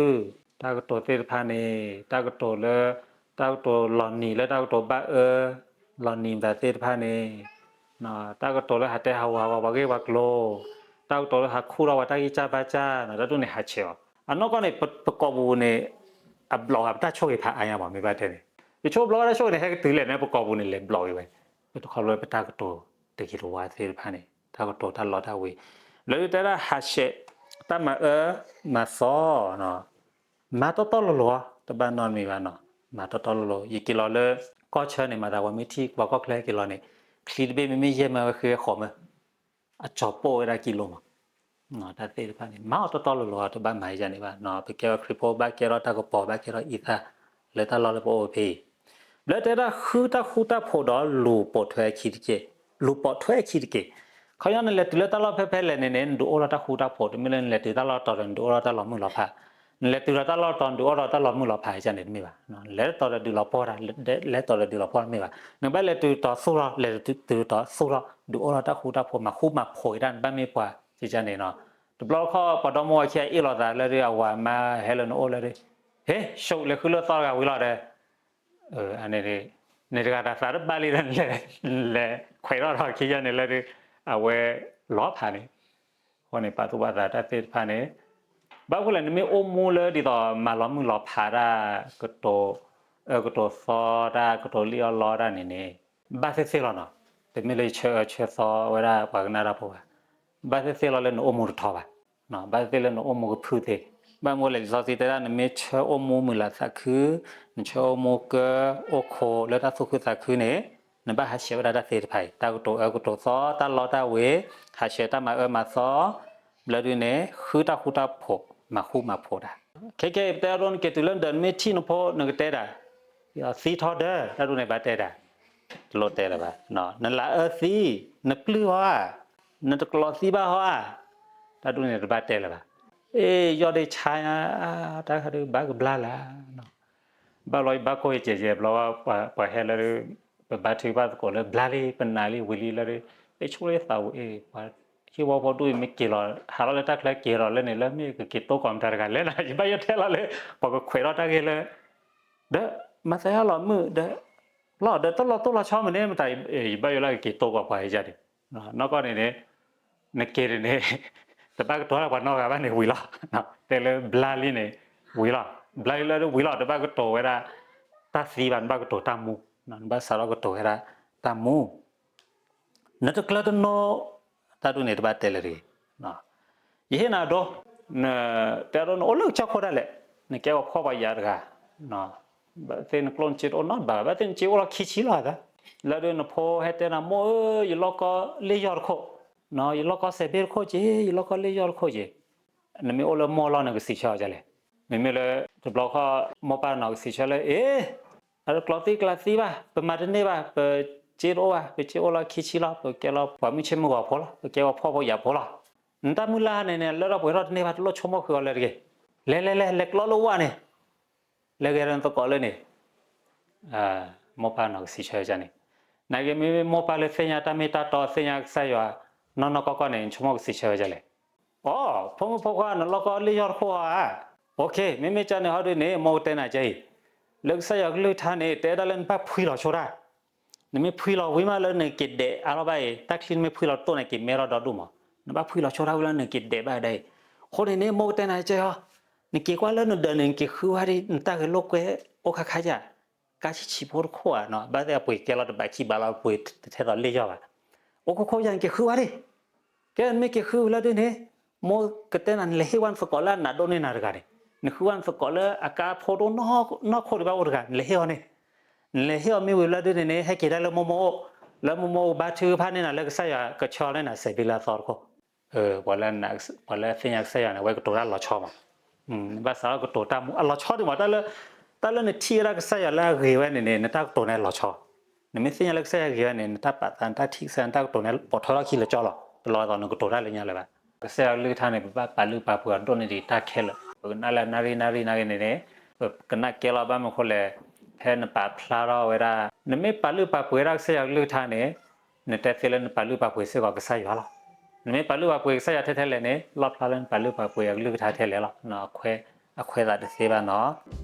တၢ်ကတိၤသ့ၣ်တဖၣ်န့ၣ် တၢ်ကတိၤလၢ တၢ်ကတိၤလီၤနံၤလၢတၢ်ကတိၤဘၣ်အၢ လီၤနံၤမတၤသ့ၣ်တဖၣ်န့ၣ် တၢ်ကတိၤလၢဟးတဲဟးဝီၤဝဲပှၤဂ့ၢ်ပှၤကျိၤ, တၢ်ကတိၤလၢဟးခူၣ်ထီၣ်ဝဲတၢ်ဂံၢ်စၢ်ဘါစၢ်နီၤ, တၢ်ဒ်န့ၣ်ဟးဆှဲးအီၤ. အနီၢ်ကီၢ်န့ၣ် ပ ပကိာ်ပူၤန့ၣ် အဘျီးဂၤ ပတၢ်ဆိၣ်ဂ့ၤဖးအါညါမး မ့ၢ်ဘၣ်တဲန့ၣ်, ယဆိကမိၣ်ဘျီဝဲတၢ်ဆိၣ်ဂ့ၤန့ၣ် ဟဲကတုၤလဲၣ်န့ၣ် ပကိာ်ပူၤန့ၣ် လဲၤဘျီးဂ့ၤဝဲ, ပတခီဖျိပတၢ်ကတိၤတဂ့ၤတဝါသ့ၣ်တဖၣ်န့ၣ် တၢ်ကတိၤတၢ်လီတၢ်ဝ့ၤ, လၢတဲဒၣ်ဟးဆှဲး တၢ်မၤအၢမၤသီ မၤတီတီလိၤလိၤအီၤ တဘၣ်နီတမံၤဘၣ်နီၤ, မၤတီတီလိၤလိၤ. ယက့ၤလီၤလၢ ကီၢ်ဆၢန့ၣ် မၤသးပှၤမ့ၢ်ထံၣ်ပှၤကီၢ်ချၢဟဲက့ၤလီၤန့ၣ် ချံတဘ့ၣ်မ့မ့ၢ်ယဲၢ်မၢဝဲဃ့ဝဲဃီးမၢ အကၠီၤပိၢ်ဝဲဒၣ်ကံလိမး, တၢ်သ့ၣ်တဖၣ်န့ၣ် မၤအီၤတီတီလိၤလိၤအီၤ တဘၣ်မၤယၤန့ၣ်ဘၣ်နီၤ. ပကဲဝဲခရံာ်ဖိ ဘၣ်ကဲထီၣ်တၢ်ကပီၤ ဘၣ်ကဲထီၣ်အံသၣ် လၢတၢ်လီၢ်လၢပအိၣ်ဖဲအံၤ ဘျီတဲဒၣ်ဃုတၢ်ဃူတၢ်ဖိးဒီးလူၤပိာ်ထွဲအခံတက့ၢ်, လူၤပိာ်ထွဲအခံတက့ၢ်. ခီပညီနလဲၤတုၤလၢတၢ်လီၢ်ဖဲဖဲလဲၣ်န့ၣ်န့ၣ် နဒုးအိၣ်ထီၣ်တၢ်ဃူတၢ်ဖိး, တမ့ၢ်လၢနလဲၤတုၤတၢ်လီၢ်တီၤဒီး နဒုးအိၣ်ထီၣ်တၢ်လီၤမုၢ်လီၤဖး, နလဲၤတုၤဒီးတၢ်လီၢ်တီၤ နဒုးအိၣ်ထီၣ်တၢ်လီၤမုၢ်လီၤဖးန့ၣ်တမ့ၢ်ဘၣ်. လဲၤတီၤဒီးဒုးလီၤပှီၢ်တၢ်, လဲၤတီၤဒီးဒုးလီၤပှီၢ်တမ့ၢ်ဘၣ်. နဘၣ်လဲၤတုၤတီၤသူၣ်ထီၣ်, လဲၤတုၤတီၤသူၣ်ထီၣ် ဒုးအိၣ်ထီၣ်တၢ်ဃူတၢ်ဖိး မၤဃူမၤဖိးက့ၤတၢ် နဘၣ်မ့ၢ်ပှၤကန့ၣ်နီၤ. တဘျီတခီၣ် ပှၤဒီမါဝၤခံဂၤအ့ၣ်လိာ်သးလၢဒ်အဝၤမါဟဲလၢနအိၣ်လၢဒ်, ဟ့ ဆှိးလဲၤဃုလၢသီတဂၤဝံၤလီၤဒီး န့ၣ်တဂၤတၢ်သးတဘၣ်လံဒီး လဲၤခွဲးထီၣ်ဒီးခံယၤန့ၣ်လၢဒ် အဝဲလီၤဖးန့ၣ်. အဃိန့ၣ် ပာ်သူၣ်ပာ်သးတၢ်သ့ၣ်တဖၣ်န့ၣ် ဘၣ်ဃိလဲၣ် နမ့ၢ်အိၣ်မူလၢဒ်သိးမၤလီၤမုၢ်လီၤဖးတၢ် ကတိၤအၢကတိၤသီတၢ် ကတိၤလံၣ်အီၣ်လီတၢ်န့ၣ်န့ၣ် ဘၣ်သ့ၣ်သ့ၣ်လီၤနီၤ. တမ့ၢ်လၢယဆၢအၢဆၢသီဝဲဒၣ်ပှၤကနၣ်တၢ်ဖိဘၣ်. ဘၣ်သ့ၣ်သ့ၣ်လီၤလၢနအိၣ်မူတထီဘၣ်. ဘၣ်သ့ၣ်သ့ၣ်လၢနအိၣ်မူကဖုသ့. ဘၣ်မနုၤလဲၣ် လံာ်စီဆှံတဲဒၣ် နမ့ၢ်ဆၢအိၣ်မူမုာ်လၤသးခု, နဆၢအိၣ်မူကၢအိၣ်ခိးလၢတၢ်သူၣ်ခုသးခုန့ၣ် နဘၣ်ဟးဆှဲးဝဲဒၣ်တၢ်သ့ၣ်တဖၣ်အံၤ တၢ်ကတိၤအၢကတိၤသီ တၢ်လီတၢ်ဝ့ၤ, ဟးဆှဲးတၢ်မၤအၢမၤသီ, ဘျီဒုန့ၣ် ဃုတၢ်ဃူတၢ်ဖိး မၤဃူမၤဖိးတၢ်. ခဲကဲ ပတဲအဒိ နက့ၤတုၤလၢနဒၢး နမ့ၢ်ထံၣ်နဖိ နကတဲဒၣ် သံထီဒါ, တၢ်ဒ်န့ၣ်ဘၣ်တဲဒၣ်, တလိၣ်တဲလၢၤဘၣ်. နလၤအၢသံ, နပျုၢ်ဟီဧါ, နတကျိးသံဘၣ်ဟီဧါ, တၢ်ဒ်န့ၣ်တဘၣ်တဲလၢၤဘၣ်. အ့ ယီၢ်ဒ့ဆါညါ, တၢ်ခါဒုးဘၣ်ကဘျါလၢ် ဘၣ်လီၤ ယဘၣ်ကိၢ်ယကဲးယဲၢ်ဘျီ ပှၤဟဲလၢ ပဘါထုကဖၣ်သကိးလၢဘျါလံ ပနာ်လံဝံၤလံလၢ ပဆိၣ်လၢသးဝံၤအ့ၣ် ပှၤဟံၣ်ဝီဖိဒိၣ်အံၤမ့ၢ်က့ၤလီၤ ဟးထီၣ်လၢတၢ်ချၢက့ၤဒီးလၢန့ၣ် လၢမ့ၢ်ကက့ၤတိၢ်ကီးမတၤတဂၤလဲၣ်နၤ ယဘၣ်ယိၣ်ထဲလီၤလၢ ပှၤကခွဲးထီၣ်တၢ်ဂ့ၢ်လၢ ဒီး မၤသးဟးလီၤမုၢ်ဒီး လီၤဒီးတၢ်လီၤတိၢ်လီၤဆီမ့ၢ်န့ၣ် မတၤ ယဘၣ်ယိၣ်လၢကက့ၤတိၢ်ကီးပှၤယၤဒံး နီၢ်ကီၢ်န့ၣ်န့ၣ် နက့ၤန့ၣ်န့ၣ် တဘၣ်ကတိၤလၢပှၤနီတဂၤဘၣ်န့ၣ်ဝံၤလီၤ. တဲလၢဘျါလံန့ၣ် ဝံၤလီၤ ဘျါလံလၢဝံၤလီၤ တဘၣ်ကတိၤဝဲဒၣ် တၢ်သံဘၣ် နဘၣ်ကတိၤတၢ်မူ နဘၣ်စးထီၣ်ကတိၤဝဲဒၣ် တၢ်မူ နတကျၢၤတနီၤ တၢ်ဒ်န့ၣ်တဘၣ်တဲလၢၤတဂ့ၤ. ယဟ့ၣ်နၤဒိ နတဲဒိ နအိၣ်လၢကစၢၢ်ခိၣ်ဒၣ်လဲာ် နကဲပှၤဖှီၣ်ပှၤယာ်တဂၤ ဘၣ်သ့ၣ်နကျိၣ်နစ့တအိၣ်နီတဘ့ၣ်ဘၣ် ဘၣ်သ့ၣ်နစ့အိၣ်လီၤခံဆံလီၤသၢ လၢဒ်နဖိဟဲတဲနၤ မိၢ်ဧၢ ယလီၢ်ကီလ့ၣ်ယီၢ်တခိၣ် ယလီၢ်ကီစဲးဘ့ၣ်တခိၣ်က့ ယလီၢ်ကီလ့ၣ်ယီၢ်တခိၣ်က့ နမ့ၢ်အိၣ်လၢမိၢ်လီၢ် နကစံးဆၢအီၤဒ်လဲၣ်. မ့မ့ၢ်လၢ တဘျီခီၣ် မိၢ်ပၢ်နီၢ်ကစံးဆၢလၢ အ့ အတကျိးသံကျးသံဘၣ် ပမၤတန့ၢ်ဘၣ် ပစ့တအိၣ်ဘၣ် ပစ့အိၣ်လီၤခံဆံလီၤ ပကဲလီၤပှၤမုၢ်ဆ့ၣ်မုၢ်ဂီၤဖိလီၤ ပကဲပှၤဖှီၣ်ဖိယာ်ဖိလီၤ. နတၢ်မုၢ်လၢ်န့ၣ်န့ၣ် လၢထီၣ်ပှဲၤထီၣ်တန့ၢ်ဘၣ် တလိၣ်ဆိကမိၣ်ဃုာ်အီၤလၢၤတဂ့ၤ. လဲၤလဲၤလဲၤ လဲၤကျီလၢဝၣ်န့ၣ် လဲၤဂဲၤဒီးနသကိးလၢန့ၣ် မိၢ်ပၢ်နီၢ်ကစံးဆၢန့ၣ်. နာ်က့ မ့မ့ၢ်မိၢ်ပၢ်လၢသ့ၣ်ညါတၢ်မ့ၢ်တၢ်တီ သ့ၣ်ညါကစၢ်ယွၤ နီၢ်နီၢ်ကီၢ်ကီၢ်န့ၣ် နဆိကမိၣ်ကစံးဆၢဝဲဒ်လဲၣ်. အိ ဖိမုၣ်ဖိခွါ နလီၢ်ကီလ့ၣ်ယီၢ်တခိၣ်ဧါ. အိ မ့မ့ၢ်ကန့ၣ်ဟီဒ်န့ၣ် မိၢ်ကတဲနၤကဲအံၤ လၢကစၢ်ယွၤကလုၢ်ကထါန့ၣ် တဲဒၣ်လၢနဘၣ်ဖှံလီၤဆိတၢ် နမ့ၢ်ဖှံလီၤဝံၤမးလၢနက့ၤဒဲးအါထီၣ်ဘၣ်အံၤ တၢ်ချံနမ့ၢ်ဖှံလီၤတတိၢ်န့ၣ် က့ၤမဲထီၣ်ဒီဒူၣ်မး နဘၣ်ဖှံလီၤဆိတၢ်ဝံၤလၢနက့ၤဒဲးဘၣ်ဒ်အံၤ. အဃိန့ၣ်န့ၣ် မိၢ်ကတဲနၤကဲအီၤ နက့ၤကွၢ်လၢနဒၢးန့ၣ် နက့ၤဃုဝဲဒၣ် နတၢ်ဂဲၤလိာ်ကွဲအိၣ်ခါခါယါ ကါဆံးဆံးဖိတခိၣ်ဧါ ဘၣ်သ့ၣ်အပှ့ၤကဲလီၤတဘးခံဘးလီၤ ပှ့ၤတထဲသိးလ့ၣ်ယီၢ်ဘၣ်. အိၣ်ခိခိၣ်ယါ နက့ၤဃုဝဲဒၣ် ကဲနမ့ၢ်က့ၤဃုဝံၤလၢဒ်န့ၣ် မိၢ်ကတဲနၤ နလဲၤဟ့ၣ်ဝဲနသကိးလၢအနးဒိၣ်န့ၢ်နၤတဂၤန့ၣ် နဃုဝဲနသကိးလၢအကါဖိဒိၣ်နီၢ်ခိၣ်ဒံးဘၣ်အိၣ်တဂၤ နလဲၤဟ့ၣ်အီၤန့ၣ် နလဲၤဟ့ၣ်အီၤမ့ၢ်ဝံၤလၢဒ်န့ၣ်န့ၣ် ဟဲက့ၤဒၣ်လၢမိၢ်မိၢ်အိၣ် လၢမိၢ်မိၢ်အိၣ်ဘါထုကဖၣ်န့ၢ်နၤလၢကစၢ်ယွၤကဆှၢန့ၢ်နၤစဲးဘ့ၣ်လၢအသီတခိၣ် ပှၤလၢသ့ၣ်ညါကစၢ်ယွၤန့ၣ် အဝဲကတိၤတၢ်လီၤဆီမး နဘၣ်စးထီၣ်ကတိၤတၢ်မူအလီၤဆီဒံးမး တၢ်လၢနထံၣ်ဝဲဒၣ်ကစၢ်ယွၤလၢအဂ့ၤဝဲန့ၣ်န့ၣ် နတၢ်ကတိၤန့ၣ်လီၤဆီ နမ့ၢ်သ့ၣ်ညါလၢကစၢ်ယွၤဂ့ၤဝဲန့ၣ် နတၢ်ပာ်သး နတၢ်ထံၣ်ကစၢ်ယွၤ နတၢ်ကတိၤန့ၣ် ပိာ်ထွဲထီၣ်ခံလၢကၠီလီၤ. တလီၤသိးနကတိၤတၢ်လၢညါလၢၤဘၣ်. ကစၢ်ယွၤကလုၢ်ကထါန့ၣ် ပဘၣ်ပာ်လုၢ်ပာ်ပှ့ၤအီၤဒိၣ်န့ၢ်ဒံးတၢ်ခဲလၢာ်. ပကနၣ်လၢနၣ်ရံၣ်နၣ်ရံၣ်နာ်က့န့ၣ်န့ၣ် ပကနၣ်ကဲလီၤဘၣ်မနုၤအဃိလဲၣ်, ဖဲနပာ်ဖျါထီၣ်ဝဲဒၣ် နမ့ၢ်ပာ်လုၢ်ပာ်ပှ့ၤဝဲဒၣ်ကစၢ်ယွၤကလုၢ်ကထါန့ၣ် နတဲသ့လၢနပာ်လုၢ်ပာ်ပှ့ၤစ့ၢ်ကီးကစၢ်ယွၤလီၤ. နမ့ၢ်ပာ်လုၢ်ပာ်ပှ့ၤကစၢ်ယွၤထဲထဲလဲၣ်န့ၣ် လီၣ်ဖျါလၢနပာ်လုၢ်ပာ်ပှ့ၤအကလုၢ်ကထါထဲလဲၣ်လီၤ. အခွဲးသးတသ့ဘၣ်နီၤ.